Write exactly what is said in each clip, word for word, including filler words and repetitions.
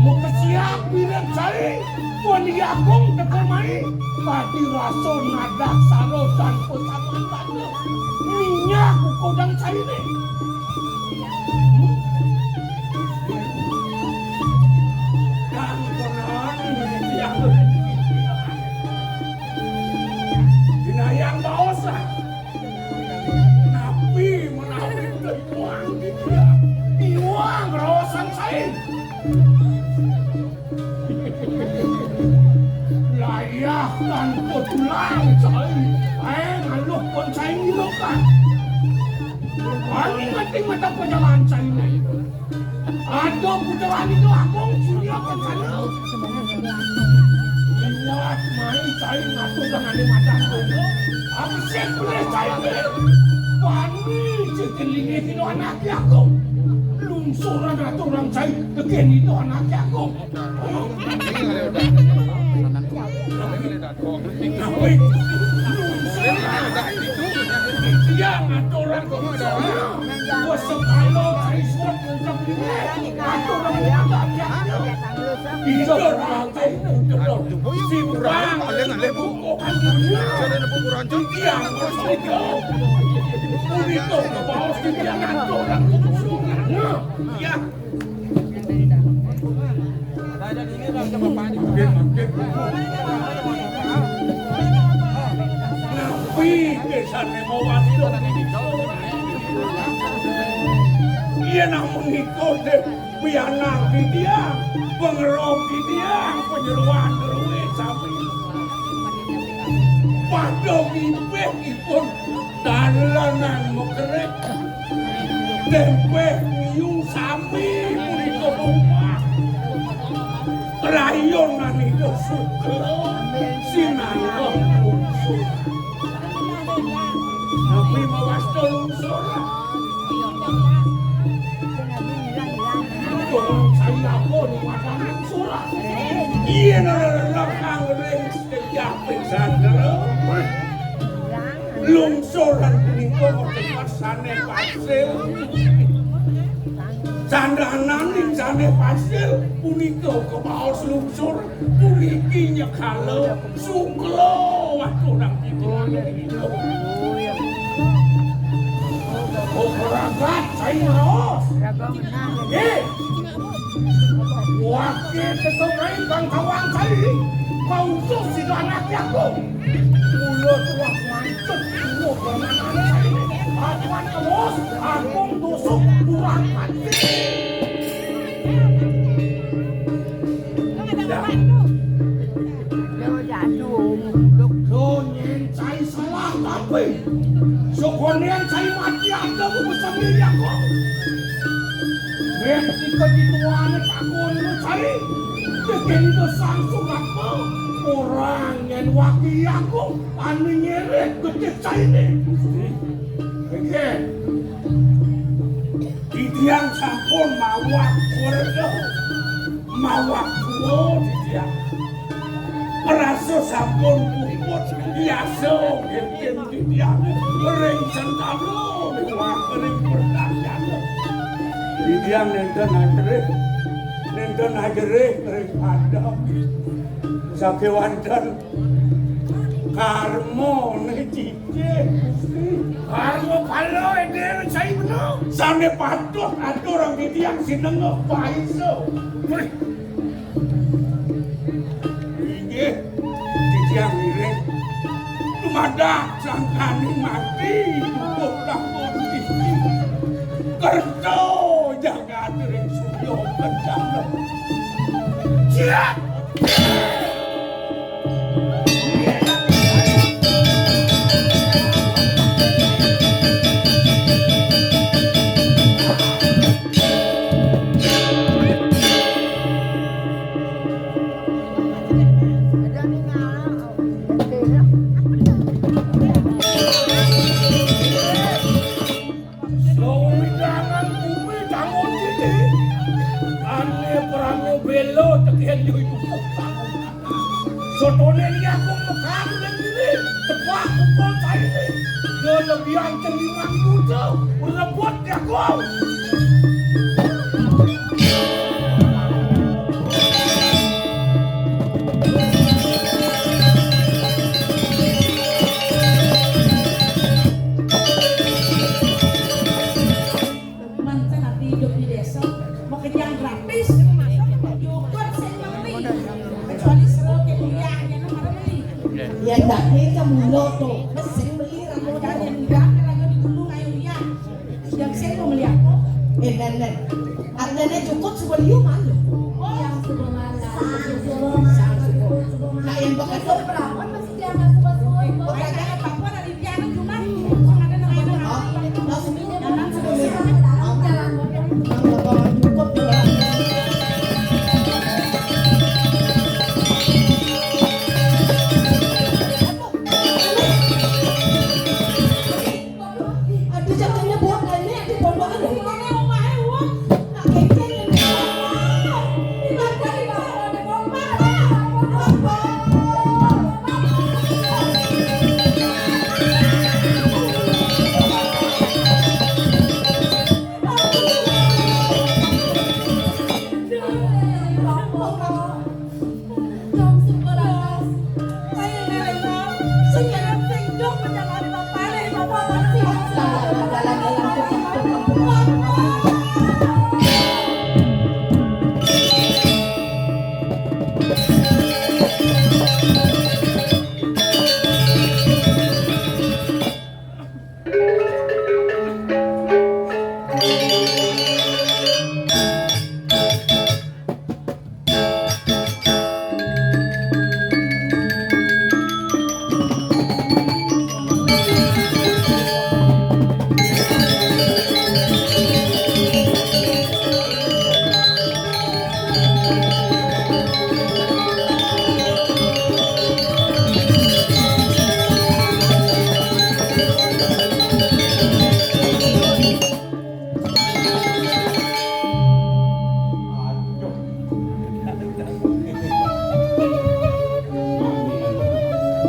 Kesiap mirip cai, Wali Agung teka mai, pati rasa nadak saro tanpa saman tanda. Minyak ukodang cai ni. Dan konon yang binayang baosan. Napi menawi iwang di dia? Iwang raosan cai. Layah tanpa tulang cai. Eh, ngaluh pun cai ngilukan. Wani mati mata pajalan cai ni. Ada putra Ida Agung Surya Kencana. Ingat mai cai ngatur dengan madan kono. Abisik boleh cai ni. Wani cekelingi kino anak agung. Lungsuran atur orang cai tekeni itu anak agung. Tapi, lungsuran. Tiang atur orang kono. Wes sekalo cai surat. Atur orang anak agung. Bisa. Simpang. Tiang. Itu kebawa tiang atur orang. Ya. Napi desane mawasta? Yen namun nika, Dek, pianak titiang, pangrem titiang, panyeroan druwé sami. Pada ngibih ipun dalanan makerik. Tempeh miu sami punika tumpah. Rayonan Ida Sukra sinanggah lungsur. Napi mawasta lungsur? Turun saya apa ni makan lungsur? Iya, nah, nah, nah, nah, kang ring Japing sandra. Lungsuran punika kacepat sané pasil. Sandananing sané pasil punika kabaos lungsur, puniki nyekala sukla waturan pikiran. Oh, pragat, saya ngaos. Nggih. Wakil ketumai bangsawan saya, kautus sida anak Yakub. Mula tuah mancet, mula permainan saya. Apan terus, agung tusuk, kurang hati. Dah. Sunyin saya salah tapi. Sokonian saya mati ada ku bersemi Yakub. Weh, ika dituane takon lu cai. Degen gesang suratmu. Orang yang waki aku anu nyerek gede cai ni. Oke. Titiang sampun mawak warga, mawak tua titiang. Rasa sampun puput biasa ngintin titiang ring sentana miwah ring pertanian. Titiang nenten ajerih, nenten ajerih ring padang. Sakewanten karma ne cicih, Gusti. Karma pala eder cai bena. Sane patut aturang titiang sinengah paisa. Wih. Inggih, titiang ngiring. Dumadak sangkaning mati, dukuh takut titi. Kerta jagat ring surya kencana. Ciat! Sawidangan bumi tangun dini. Ane prama bela teken yo ibu. Sotone liya kok mekan ning dini. Tepak pukul saiki. Kelebihan kelimang yuta. Rebut ya kok. Wis, yo kon sing meli. Kecuali sero ke kuliah, ya, nang arep meli. Ya, ndak, iki mula to. Wis sing meli ra modal, ya, ndak, lagi digulung, ayo, ya. Yang sing mau meli apa? Eh, Nen, Nen. Artine cukup sebelum malu. Oh, yang sebelum malu. Nah, yang bekas itu berapa? Aduh.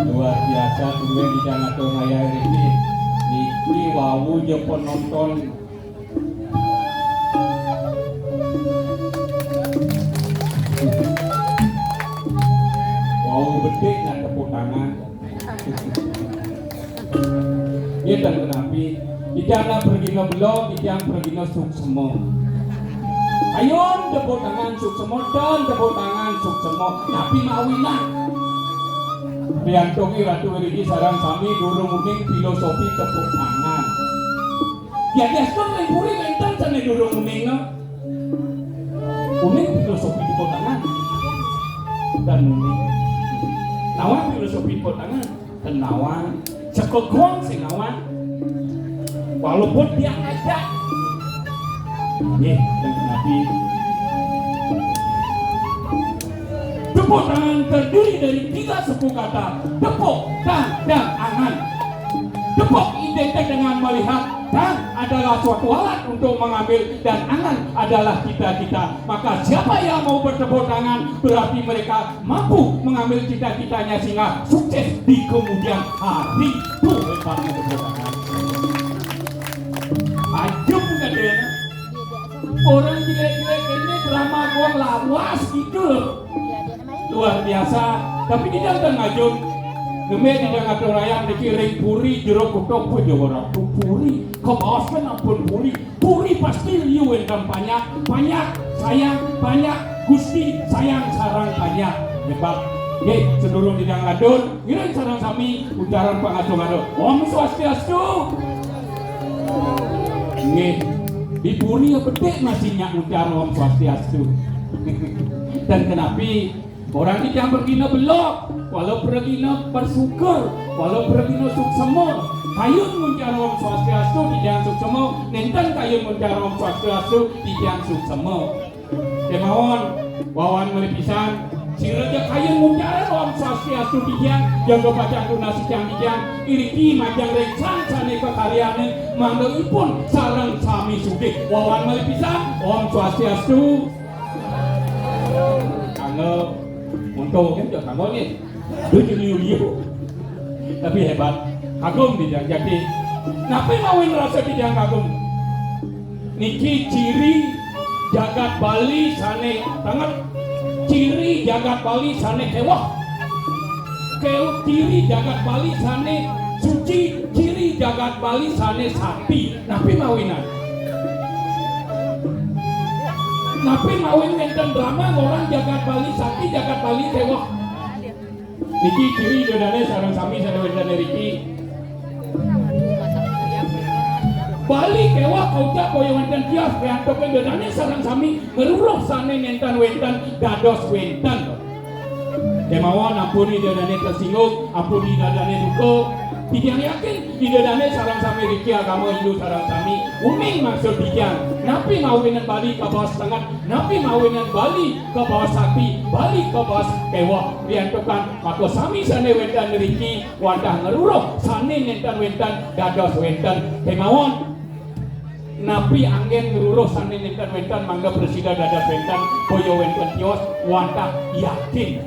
Luar biasa, tumben di Jangato Raya ini. Niki wau je penonton. Wau bedik nang tepuk tangan. Ngeten kenapi, titiang nang pragina bela, titiang pragina suksma. Kayun tepuk tangan suksma, ten tepuk tangan suksma. Napi mawinan? Priyantogi Ratu Ridi sareng sami durung uning filosofi tepuk tangan. Yadiastun ring puri wenten sane durung uningna. Uning filosofi tepuk tangan. Ten uning. Nawang filosofi tepuk tangan. Ten nawang. Sekegong sing nawang. Walaupun tiang ngajak. Nggih, ten kenapi. Tepuk tangan terdiri dari tiga suku kata. Tepuk, tang, dan angan. Tepuk identik dengan melihat, tang adalah suatu alat untuk mengambil, dan angan adalah cita-cita. Maka siapa yang mau bertepuk tangan, berarti mereka mampu mengambil cita-citanya sehingga sukses di kemudian hari. Tuh hebatnya tepuk tangan. Aja bukan dia. Orang jelek-jelek ini drama gong lawas gitu loh. Luar biasa. Tapi kita udah ngajum. Ngembe di Jangato Raya niki ring puri jero kutha Jawara. Puri, kabaosken ampun puri. Puri pasti liu wenten panyak, panyak, sayang, panyak, Gusti, sayang, sareng panyak. Hebat. Nggih, sedurung titiang lantur, ngiring sareng sami ucaran pangasuh. Om Swastiastu. Nggih. Di puri ya bedik masih nyak ucaran Om Swastiastu. Dan kenapi Orang titiang pragina bela, walau pragina bersyukur, walau pragina suksema. Kayun ngucap Om Swastiastu titiang suksema, nenten kayun ngucap Om Swastiastu titiang suksema. Kemawon, wawan malih pisan, sira ja kayun ngucap Om Swastiastu titiang, jaga pacang tunas titiang titiang, iriki majeng ring sang sane kakaryanin, mangda ipun sareng sami sugih. Wawan malih pisan, Om Swastiastu. Kanggo untung kan juga kanggo nih. Lucu liu-liu. Tapi hebat. Kagum di Jang Jati. Napi mawin rasa di Jang kagum? Niki ciri jagat Bali sane tanget. Ciri jagat Bali sane keweh. Keweh ciri jagat Bali sane suci, ciri jagat Bali sane sakti. Napi mawinan? Napi mawinan wénten drama ngorang jagat Bali Sakti, jagat Bali Kéweh? Niki ciri Ida Dané sareng sami sané wénten iriki. Bali Kéweh kaucap boya wénten tios, riantukan Ida Dané sareng sami ngruruh sané nénten wénten dados wénten. Kémaon ampun Ida Dané tersinggung, ampun Ida Dané duka. Titiang yakin Ida Dané sareng sami riki agama Hindu sareng sami uning maksud titiang. Napi mawinan Bali kabaos tenget, napi mawinan Bali kabaos sakti, Bali kabaos Kéweh. Riantukan maka sami sané wénten riki wantah ngruruh sané nénten wénten dados wénten. Kémaon napi anggén ngruruh sané nénten wénten, mangda prasida dados wénten, boya wénten tios, wantah yakin.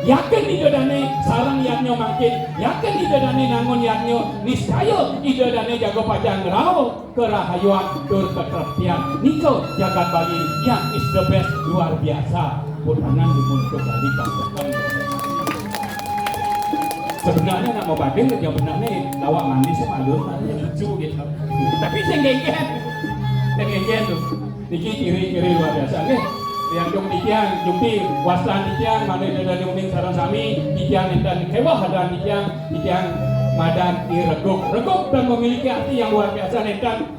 Yakin Ida Dané sareng yadnya mangkin, yakin Ida Dané nangun yadnya, niscaya Ida Dané jaga pacang ngrauh karahayuan tur katreptian. Nika jagat Bali yang is the best, luar biasa. Putangan dumun ke Bali pasukan. Sebenarnya nak mau banding, yang benar nih, lawak manis sama alur, tadi lucu gitu. Tapi sing genggen. Sing genggen tuh. Niki ciri-ciri luar biasa nggih. Yang jung titiang, jumpi, wastan titiang, mangda Ida Dané uning sareng sami, titiang nénten kéweh adan titiang, titiang madan I Reguk. Reguk dan memiliki arti yang luar biasa nénten.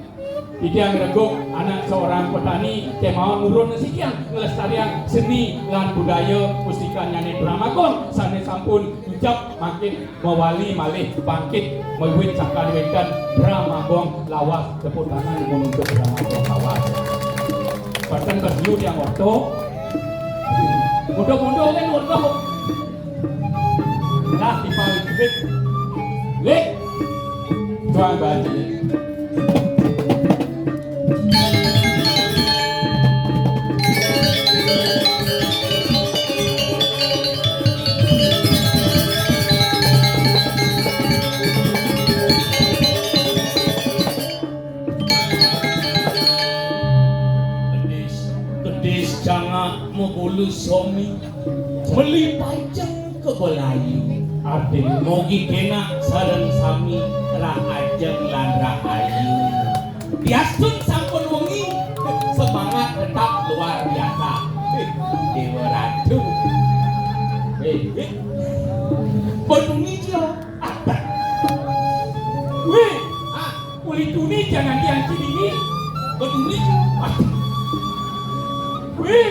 Titiang Reguk, anak seorang petani, kémaon nurun sitiang nglestariang seni lan budaya pustikanyané Drama Gong sané sampun encep mangkin mawali malih bangkit mawiwit sakan wénten Drama Gong lawas, tepuk tangan mun untuk Drama Gong lawas. Bahkan bas yu tiang orto. Mudah-mudahan kan orto. Lah, di paling gede. Lek. Tuan Bali. Kedis, kedis cangak mabulu somi, meli pajeng ka belayu. Adé. Mogi kénak sareng sami rahajeng lan rahayu. Diastun sampun wengi, semangat tetap luar biasa. Eh, Déwa Ratu. Eh, eh. Betuni cia. Wih, ah, uli tuni jangan dianci dini. Betuni cia. Wih,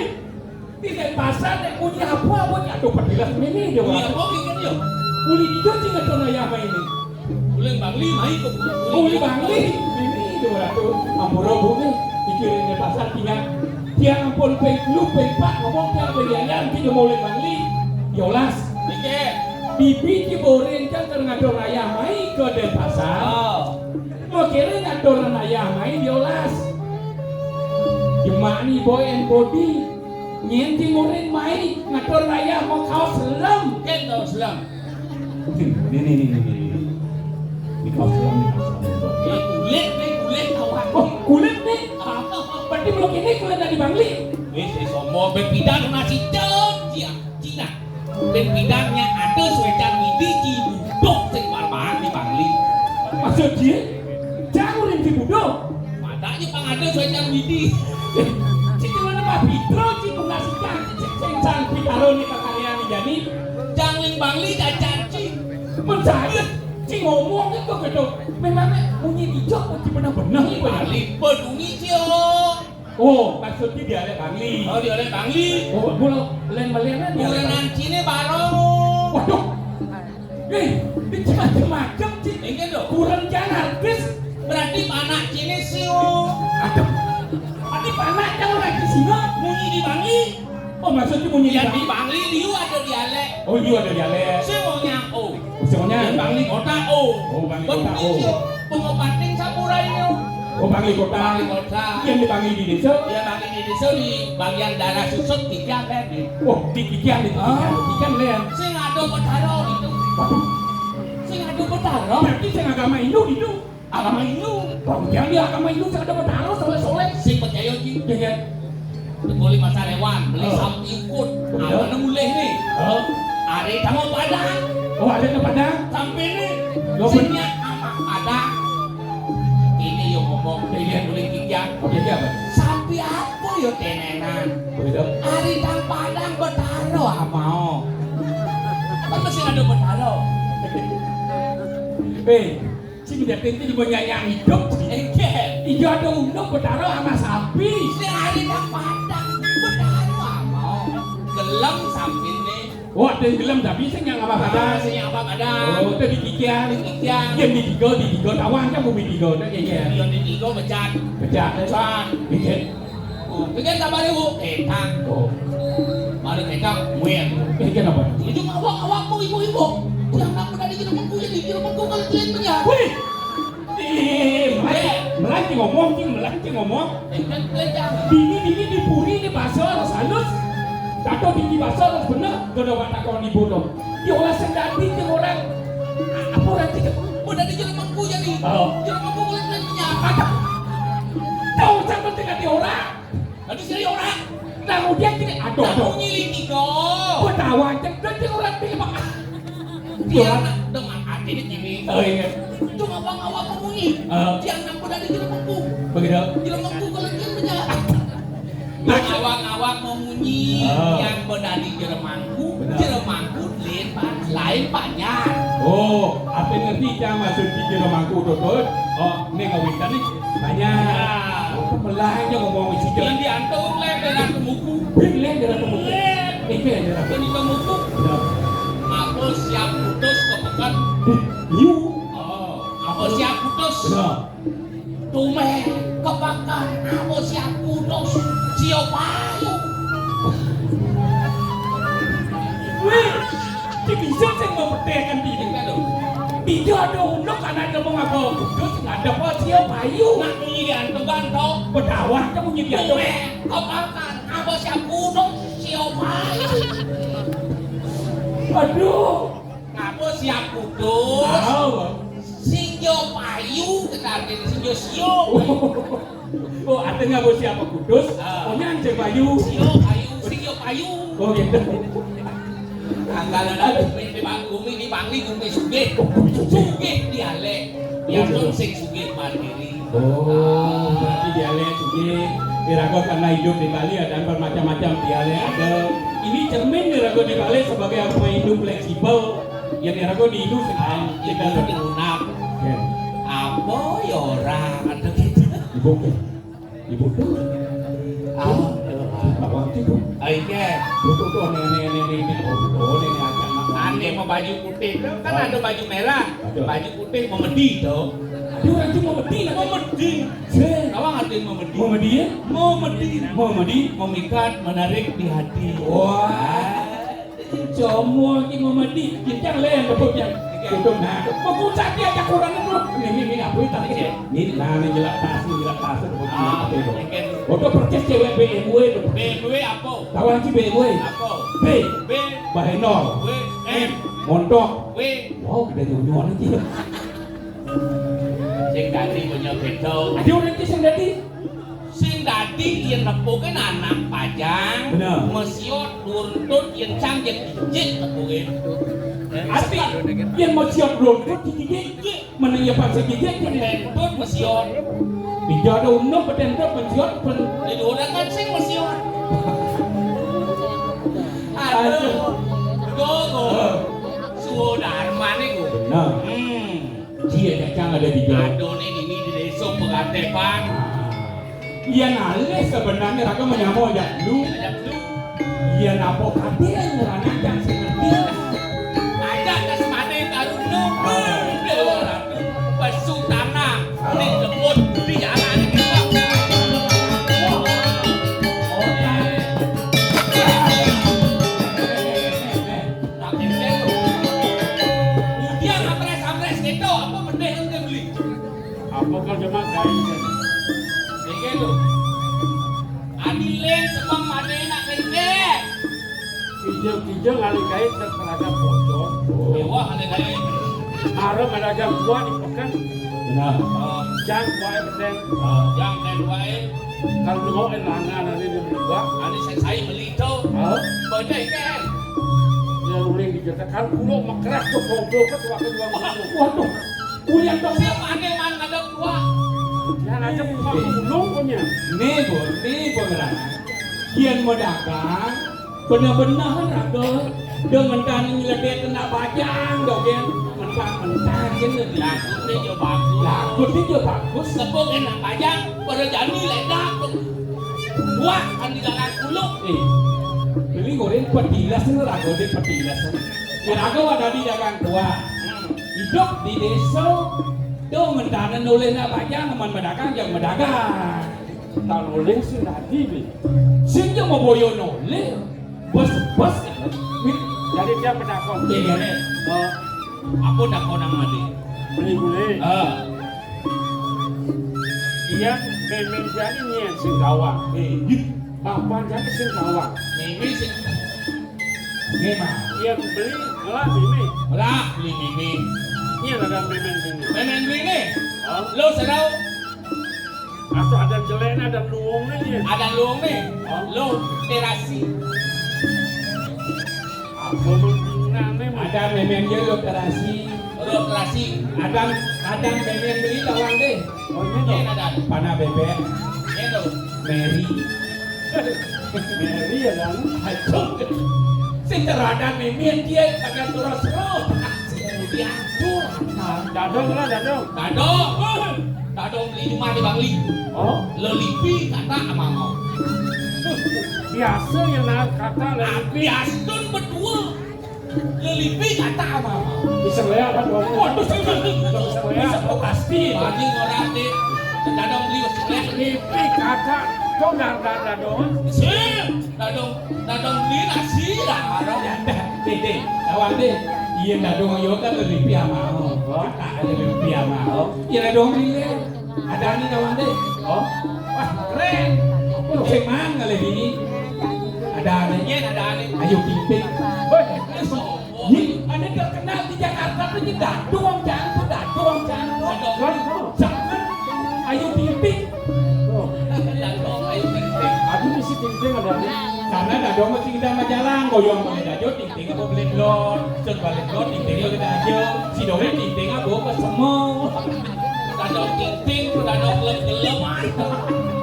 di Denpasar nek munyi apa-apa nek ada padilas mini dia. Iya, orang. Apa gitu ya? Uli dija sing ngeton ayah main ini. Uli Bangli mai ke uli Bangli. Ini dia orang tu. Ampura bu ni. Pikirin Denpasar tinggal. Tiang ampun peng lu peng pak ngomong tiang peng ayam kita mau uli Bangli. Yolas. Oke. Bibi ci borin kan keur ngatur ayah mai ke Denpasar. Oh. Mau kira ngatur ayah mai yolas. Jemani boy and body. Nyén ti murid mai ngatur rayah mau kaos selem. Kén kaos selem. Nih, nih, nih, nih, nih. Ini kaos selem, nih, kaos selem. Ini kulit, nih, kulit awak. Oh, kulit, nih. Ah, berarti belum ini kulit dari Bangli. Wis, wis, sombong. Bén pidan nasi cen, cia, Cina. Bén pidan nya ada suécan widi ci budok sing parmaan di Bangli. Maksud dia? Jang urin ci budok. Padahal pang ada suécan widi. Cik lu nama Pitro, cik bunga sejak, cik sing sang Pitaro ni kakarya ni jani. Jang ling Bangli dacan cik. Mencari, cik ngomong itu gitu. Memangnya munyi bijak, cik benar-benar. Bangli, peduli cik. Oh, maksudnya dialek Bangli. Oh, dialek Bangli. Oh, mula lain melihatnya dialek Bangli. Kurenan Cina baru. Waduh. Eh, ini macam-macam, Cik. Inggih, lho. Kurang jangan artis. Berarti anak Cina sih, oh. Aduh. Berarti anak yang orang di sini munyi di Bangli. Oh, maksudnya munyi di Bangli. Yang di Bangli, liu ada dialek. Oh, liu ada dialek. Sing mau nyang, oh. Sing mau nyang. Yang Bangli kota, oh. Oh, Bangli kota, oh. Betul, sih, oh. Pengobatin samurai, oh. Oh, Bangli kota. Bangli kota. Yang di Bangli di desa? Ya, Bangli di desa di bagian daerah Susut, Kikian, kan? Oh, di Kikian, di Kikian, ah. Kikian, Len. Sing ada Betara itu. Waduh. Sing ada Betara. Berarti sing agama Hindu, Hindu. Agama Hindu. Bang, yang di agama Hindu sing ada Betara, soleh-soleh. Sing percaya, Ji. Iya, kan? Tegoli Pasar Hewan, beli sapi ukut. Betul. Awane mulih nih. Hah? Are tamu Padang. Oh, ada ke Padang? Sampai nih. Lo ben- Sing nyak amak Padang. Ini yo ngomong, iya, mulih Kikian. Oke, iya, Bang. Sapi apa Yo tenenan. Begitu. Ari tang Padang Betaro amao. Kan masih ada Betaro. Eh, si mendatin itu juga nyayang hidup. Enggak. Iya ada unduk Betaro sama sapi. Si ari tang Padang Betaro amao. Gelem sampine. Wah, ada yang gelem tapi sing yang apa Padang? Sing apa Padang? Oh, itu di Kikian. Di Kikian. Yang di tiga, di tiga tawang kan bumi tiga, itu ya. Yang di tiga becat. Becat. Becat. Becat. Oh, pengen kabar ibu, ketang. Oh. Baru ketang, wen. Pengen apa? Itu awak-awakmu ibu-ibu. Yang nak muda di jeruk mengku, jadi jeruk mengku kalau kalian punya. Wih! Eh, melati, melati ngomong, Cing, melati ngomong. Pengen belajar. Dini, dini di puri, di pasar, halus. Tato dini pasar, halus bener. Gak ada watak kawan ibu dong. Ya Allah, sendati ke orang. Apa orang tidak? Muda di jeruk mengku jadi. Oh. Jeruk mengku kalau kalian punya. Ada. Tahu siapa tinggal di orang? Aduh, seri orang. Nah, kemudian gini, aduh, aduh. Bunyi lagi kok. Ketawa aja, dan dia orang pilih, Pak. Dia anak dengan hati ini gini. Oh, iya. Cuma bang awak mau bunyi. Ah. Dia anak muda di jeruk mengku. Begitu. Jeruk mengku kalau dia punya. Bang awak-awak mau bunyi. Ah. Yang muda di jeruk mengku. Benar. Jeruk mengku lain, Pak. Lain banyak. Oh, apa ngerti kan maksud di jeruk mengku, Tutut? Oh, ini ngawinkan nih. Banyak. Oh, melahnya ngomong isi jalan. Yang diantung leh dengan temuku. Bing leh dengan temuku. Leh. Itu yang dengan temuku. Ini temuku. Ya. Aku siap putus ke pekan. Ih, liu. Oh, aku siap putus. Ya. Tumeh ke pekan. Aku siap putus. Siap ayo. Wih. Ti bisa sing mempetihkan diri. Tidak ada unduk anak kamu ngapa putus, nggak ada apa siap ayu. Nak bunyi diantukan toh. Betawa kamu bunyi diantuk. Tumeh, kepakan, apa siap putus, siap ayu. Aduh. Apa siap putus? Tahu. Sing yo payu, kita artinya sing yo sio. Oh, artinya apa siapa kudus? Ah. Oh, nyang cek payu. Sio payu, sing yo payu. Oh, gitu. Anggalan aku mimpi Pak Gumi di Bangli, Gumi sugih. Oh, Gumi sugih. Sugih dialek. Ya, oh, iya. Pun sing sugih mandiri. Oh, berarti dialek sugih. Iraga karena hidup di Bali ada bermacam-macam dialek ada. Ini cermin iraga di Bali sebagai apa hidup fleksibel. Yang iraga di hidup sekarang kita di unap. Oke. Apa ya orang ada gitu. Ibu. Ibu tuh. Ah, Pak Wati tuh. Aike. Ibu tuh aneh-aneh, aneh-aneh, aneh. Oh, oh, aneh-aneh, akan. Aneh mau baju putih. Kan ada baju merah. Ada. Baju putih mau medi tuh. Dia orang tuh mau medi lah. Mau medi. Sih. Kawan ada yang mau medi. Mau medi ya? Mau medi. Mau medi. Memikat, menarik di hati. Wah. Semua ki memedi, kita lain betul yang betul nah. Betul saja ada kurang itu. Ini, ini, ini apa itu? Ini, nah, ini jelas tas, ini jelas tas, betul. Ah, betul. Oke. Betul persis cewek B M W itu. B M W apa? Tahu lagi B M W? Apa? B. B. Bahenol. W. M. Montok. W. Wow, kita jauh-jauh aja. Sing tadi punya betul. Ada orang itu sing tadi. Sing dadi yen nepuke anak pajang, bener. Mesiot, luntut, yen cang, yen ijik nepuke. Ati, yen mesiot luntut, digigit, ijik. Meneng ya pas gigit, yen lentut, mesiot. Tidak ada undang, petentut, mesiot, pen- Jadi orang kan sing mesiot. Aduh. Aduh. Gogo. Suwo Darman iku. Bener. Hmm. Dia cacang ada di dalam. Aduh, ini, ini di desa pengantepan. Yen alih sebenarnya raga menyama jak lu. Jak lu. Yen apa kadhe ngurang ajak sing ngerti. Ajak kasmane karo lu. Dewa Ratu. Pesu tanah. Ning jemput di jalan. Wah. Oke. Tapi dia tuh. Dia ngapres-ngapres gitu, apa mending lu beli? Apa kau cuma kain? Iki lho. Ani len semam ade nak kene. Kijang-kijang alih kain terperada pocong. Mewah alih kain. Arep ada jam dua di pekan. Benar. Oh. Jam dua peteng. Oh, jam dua. Kalau mau langan nanti di buka. Ani saya beli itu. Hah? Badai kan. Ya uling diceritakan pulau mekrak tuh goblok ke tua kedua. Waduh. Ulian dong. Siapa ada yang mana ada tua? Nah, ada buka ulung punya. Né, Bun, né, Bun, Ran. Yén madagang, bener-bener raga, da mentang nyledék kena bajang, da gén mentang-mentang gén né. Laku dia je bagus. Laku dia je bagus. Sebut kena bajang, pada jani ledak. Wah, kan di dalam kuluk. Eh, beli goreng petilas ni raga di petilas. Ni raga wak dadi dagang kuah. Idup di desa, da mentang nulih nak bajang, amun madagang, jang madagang. Tang nulih sing dadi, Bi. Sing ja maboya nulih. Bes, bes. Jadi dia penakon. Iya, iya. Eh, apa takon nang mati? Beli-beli. Ah. Iya, mémén jani nyén sing gawang. Eh, iya. Bapak jani sing gawang. Mémén sing. Mémén. Iya, beli, ngelak beli. Ngelak beli mémén. Iya, ada mémén beli. Mémén beli né. Oh. Lo sedau. Atau ada jelékné, ada luungné ya? Ada luungné. Oh. Lo terasi. Apa mentingane, Mas? Ada mémén ya lo terasi. Lo terasi. Ada, ada mémén beli tawang deh. Oh, ini tuh. Ini ada. Panah bebek. Ini tuh. Mary. Mary ya, kan? Aduh. Sing teradan mémén dia kagak terus-terus. Sing diatur. Dadong lah, dadong. Dadong. Dadong beli cuma di Bangli. Oh? Lelipi kata ama mau. Biasa ya, nah, kata lelipi. Biasa tu berdua. Lelipi kata ama mau. Bisa lewat, kan, Bang? Waduh, bisa. Bisa lewat. Bisa pasti. Bagi orang di dadong beli bisa lewat. Lelipi kata, kok dar-dar dadong? Sih, dadong, dadong beli nasi lah. Dadong janda. Deh, deh, kawan deh. Iya, dadong yo kan lelipi ama mau. Oh. Kata lelipi ama mau. Iya, dadong beli. Ada nih kawan deh. Oh, wah, keren. Lu emang ngalih ini. Ada nih. Iya, ada nih. Ayu Ting Ting. Woi, ini terkenal di Jakarta tuh di dadong, jangan tuh dadong, jangan tuh. Dadong. Jangan. Ayu Ting Ting. Oh. Dadong, Ayu Ting Ting. Aduh, isi Ting Ting ada nih. Karena dadong masih kita sama jalan, goyang pakai dajot, Ting Ting apa beli blon, sun balik blon, Ting Ting apa kita aja. Si Dori Ting Ting apa, apa semua. Dadong Ting Ting, dadong gelem-gelem.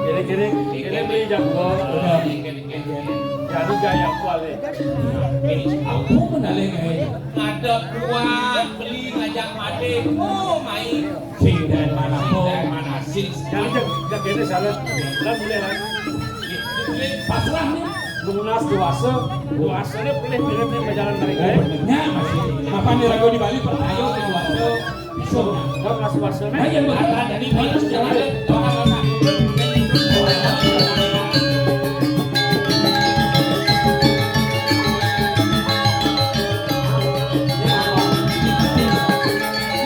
Kiri-kiri, ini beli jago. Udah. Jadi gaya kuali. Eh, aku menalih gaya. Ada kuat, beli ngajak mati. Oh, main. Sing dan mana, sing dan mana, sing. Yang jak, jak ini salah. Lah boleh lah. Pasrah nih. Lunas dewasa, dewasa ini pilih-pilih nih jalan mereka. Oh, benernya masih. Apa nih ragu di Bali percaya ke dewasa? Bisa. Kan masih dewasa nih. Nah, yang betul. Ada di Bali sejarah.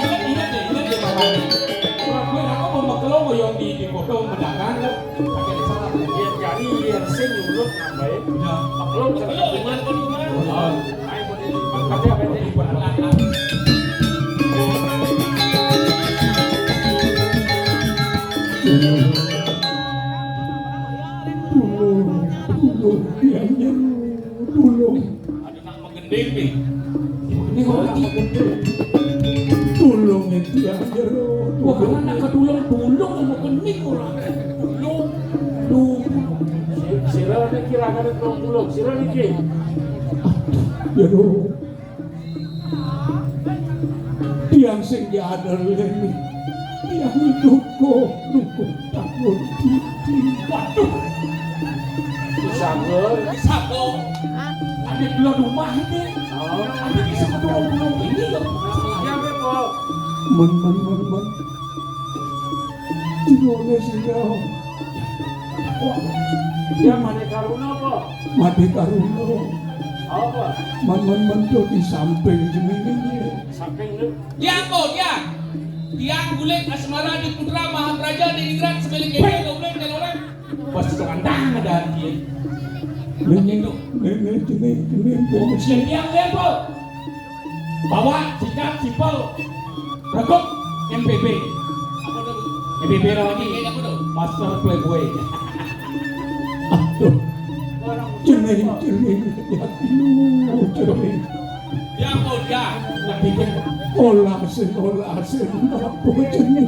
Ingat, ingat deh, ingat deh, Bapak. Gue, aku mau makan lo, yang di, di foto mendagang, lo. Pakai salah. Biar jadi, biar sing, mulut, nambahin. Udah. Maklum, jangan. Lo, jangan, lo, jangan. Oh. Ayo, mau di, pakai apa ini? Tulung, tulung, ya, ya, tulung. Ada nak menggending nih. Ini orang menggending. Tulung itu ya, ya, wah, tulung. Anak kedulung, tulung mau kening orang. Tulung, tulung. Sira ini kira-kira tulung, tulung. Sira ini ki. Ya, tiang sing diader leni. Tiang duka, duka takut titi. Waduh. Disangga. Disangga. Ada dua rumah ini. Oh. Ada bisa kedua rumah ini ya. Ya, betul. Men, men, men, men. Jiwane sira. Wah, ya, Made Karuna apa? Made Karuna. Apa? Men, men, men, di samping jenenge. Samping lu. Tiang kok, tiang. Tiang Gulit Asmara di Putra Mahapraja di Ningrat sebelik kene, doblen dan orang. Pas itu kandang ada dia. Ini, ini, ini, ini, ini, ini. Tiang, tiang, tiang, kok. Bawa sikat sipel rekuk M P B. Apa tuh? M P B lagi. M P B apa tuh? Master Playboy. Aduh. Cening, cening. Aduh, cening. Ya, apa ya? Nak bikin. Olah sing, olah sing. Apa cening?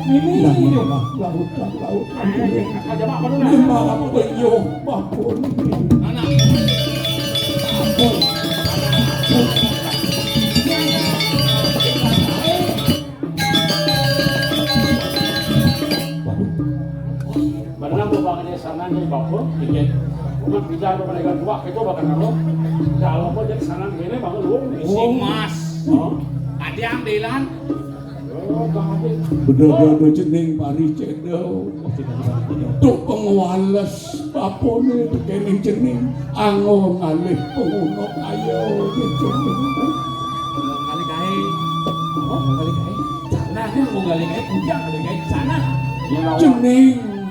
Ini laut, laut, laut. Aja mak, aduh, nah. Lima penyuh babon. Anak. Babon. Waduh. Bener, mau bangunnya sana nih, Bapak. Iya. Cuma bisa lu mereka dua, itu bakal nalo. Kalau mau jadi sana gini, bangun lu. Si Mas. Oh. Ada yang bilang. Bedo-bedo jening pari cedel. Tuk pengwales babone tekene jening angon ngalih pengunuk ayo jening. Ngali kae. Oh, ngali kae. Sana, ya, mau ngali kae, bujang ngali kae, sana. Jening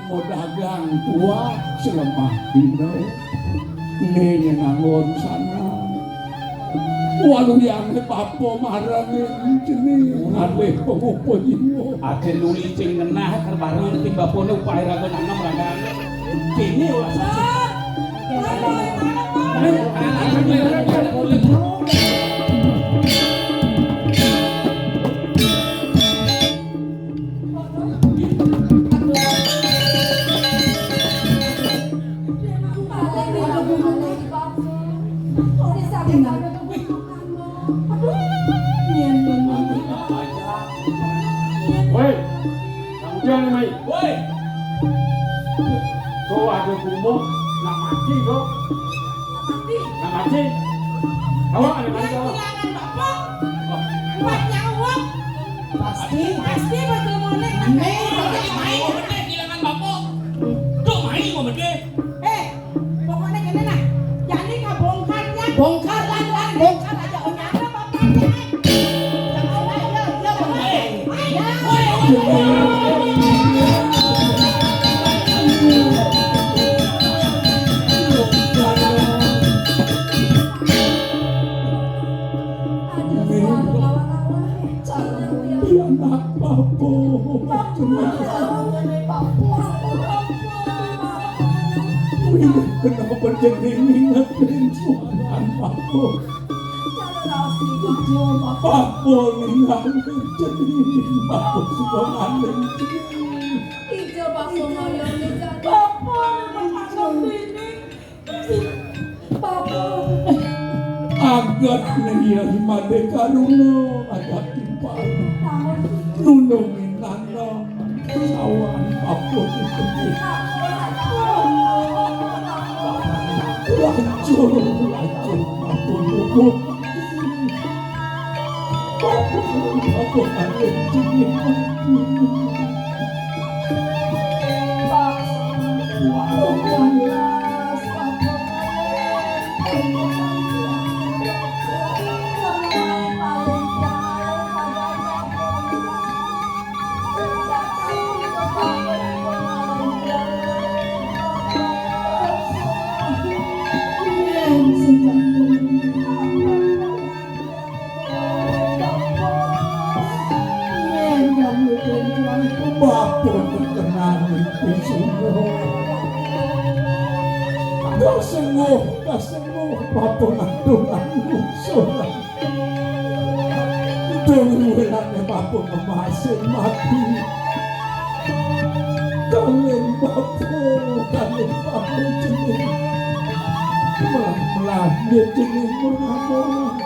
mau dagang tua selemah dino. Ning nganggon sana. Waluyane bapa marang jening ngalih pengupa jiwa. Ade luli sing ngenah karo bareng ning bapane upahe raga nanem ragane. Dene ora sah. Woi, kamu jangan main. Woi. Kau ada gumuh, nak mati kau. Nak mati. Kau ada mati kau. Pasti. Pasti betul monek. Main, main, main, kehilangan bapak. Tuh main mau gede. Eh, pokoknya gini nah. Jadi kabongkar ya. Bongkar lan lan bongkar aja onyana bapaknya. Jangan ayo, ayo, ayo. Aduh, suara kawan-kawan. Pianak bapa. Wih, kenapa jeneng inget ring suaran bapa? Bapa ningal jeneng bapa suka ngalih. Ija bapa ngayane jani. Bapa memang macam ini. Agat nengya made karuna adat timpal. Nulungi nana sawan apa kukuti. Lacur, lacur, apa kukuti. Apa, apa, apa, Bapa terkenal mimpi sungguh. Kasungguh, kasungguh, bapa ngatur anu. Dong wilane bapa memasin mati. Kalin bapa, kalin bapa jenis. Melah-melah dia jenis murah-murah.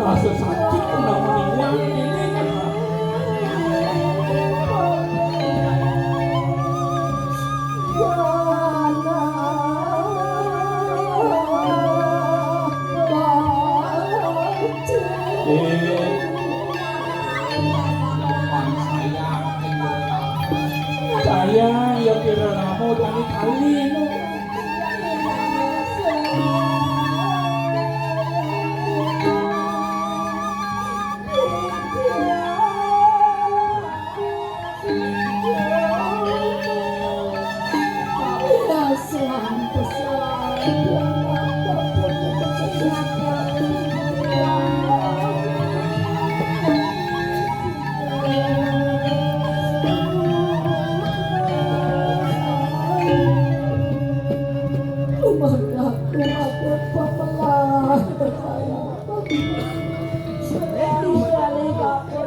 Rasa sakit kena meninggal ini. Sayang, ya kira ramo tani kali. Aku akan pembelah saya. Seperti kali bapa.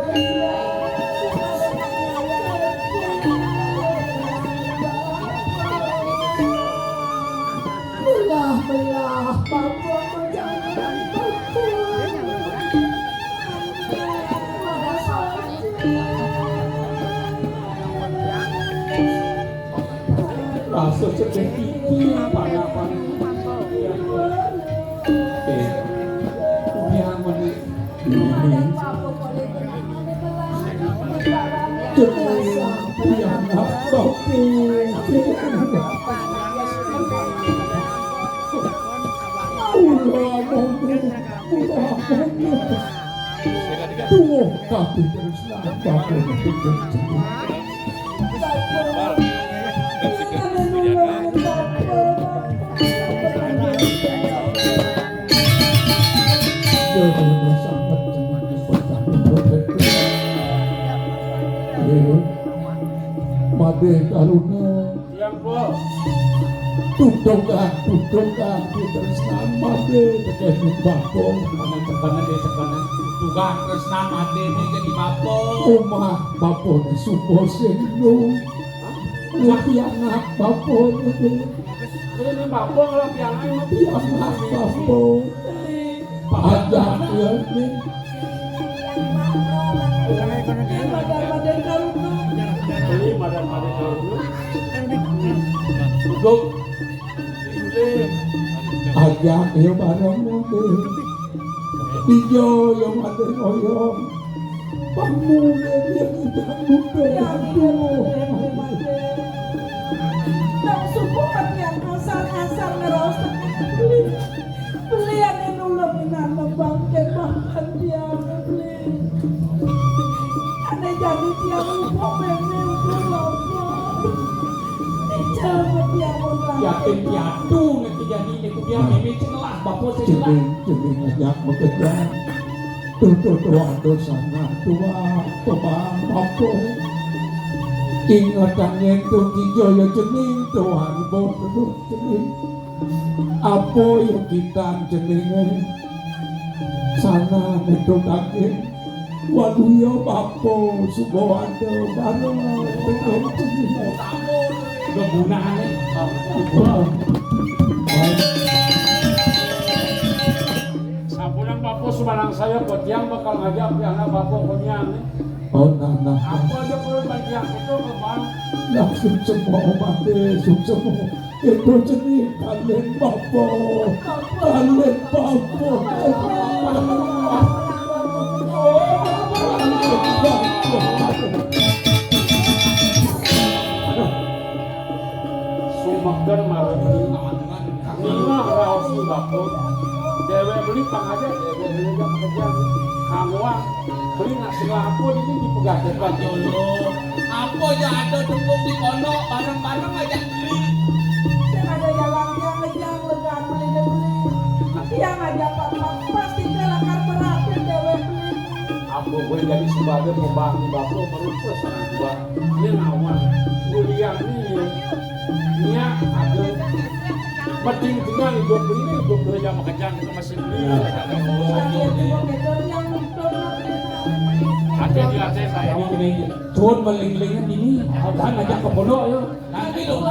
Belah-belah bapa menjadi bapa. Rasa sedih iki, apa-apa. Eh, dia meni-, ini. Terus dia nak tahu. Kula muni, kula muni. Tuwuh kabeh terus nambah. Madé Karuna. Yang kula. Tutungkan, tutungkan, Tresna madé tekeh bapa. Tekan, tekan, tekan. Tugas Tresna madé ini jadi bapa. Omah bapa ini suka sing nu. Hah? Ngerti anak bapa ini. Ini bapa kalau pianak mah. Pianak bapa. Aja ya ini. Beli madan-madan karuna. Duduk. Aja ya bareng ngono. Iya, yang ada ngoyong. Pamule dia tidak muda. Nang suku kan yang asal-asal ngeros. Beli. Beli ane nulung inan membangkit makan dia, beli. Ane jadi tiang upuk mene upuk lopo. Dijawab tiang orang. Yatim piatu nek jadi niku dia meme celah, bapa sing celah. Jeneng, jeneng ajak bekerja. Tuh, tuh, tuh, aduh, sana, tua, pemang, bapa. Ingetan yen tuh, tiga ya jeneng, tuh, aduh, tuh, jeneng. Apa ya kita jenenge? Sana, metu kaki. Waduh ya, bapa, suba ada, bareng, pengen jeneng. Udah gunane. Wah. Sampunang bapa, sumanang saya, kotiang bakal ngajak pianak bapa konyang, nih. Oh, nah, nah, nah. Apa aja perlu bagian itu, Bang? Nah, suksema, mate, suksema. Itu jenis kalian bapa. Kalian bapa. Sumeker marang. Ningeh raos bapa. Dewek beli pang aja, dewek beli aja pekerjaan. Kamuan beli nasi lapo ini dipegadekan dulu. Apa aja ada tembung di pondok, bareng-bareng aja beli. Sing ada jalan tiang ngejang, legaan beli deh beli. Tiang aja pas, pas, pas tinggal akar berakhir dewek beli. Apa gue jadi sebagai pembantu bapa, perlu pesan gua. Ini lawan kuliah ini. Nya ada penting tinggal hidup ini, hidup kerja makejang ke mesin ini. Ada di atas saya. Cuman melinglingan ini, jangan ngajak ke pondok ya. Nanti dong.